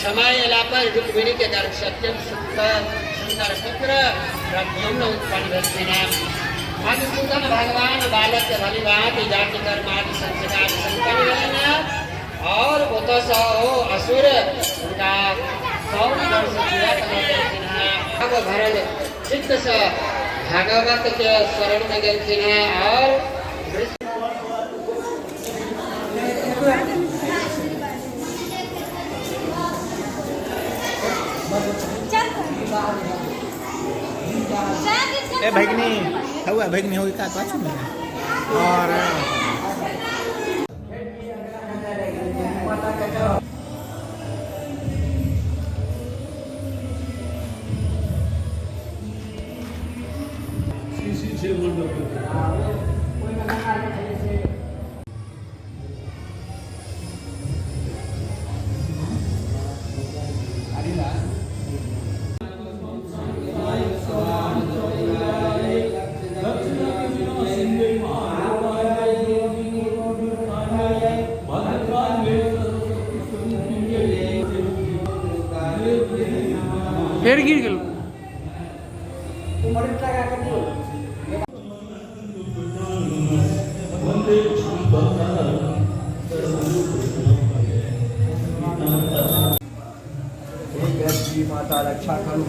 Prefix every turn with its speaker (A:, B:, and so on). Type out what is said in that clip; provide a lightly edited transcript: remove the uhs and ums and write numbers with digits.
A: समय अयला पर रुक्मिणी के गर्भ से अत्यंत सुंदर सुंदर पुत्र प्रद्युम्न उत्पन्न भेलखिन। मधुसूदन भगवान बालक के भली भांति जाति कर्म आदि संस्कार संपन्न भेलनि और ओतऽसँ ओ असुर हुनका 100 वर्ष जीवित लऽ गेलखिन हेँ। भरल चित्तसँ भगवत के शरण में गेलखिन हेँ और
B: ए भगनी हुआ भगनी हो का पाछू में और फेर गिर गेल।
C: माता रक्षा करू।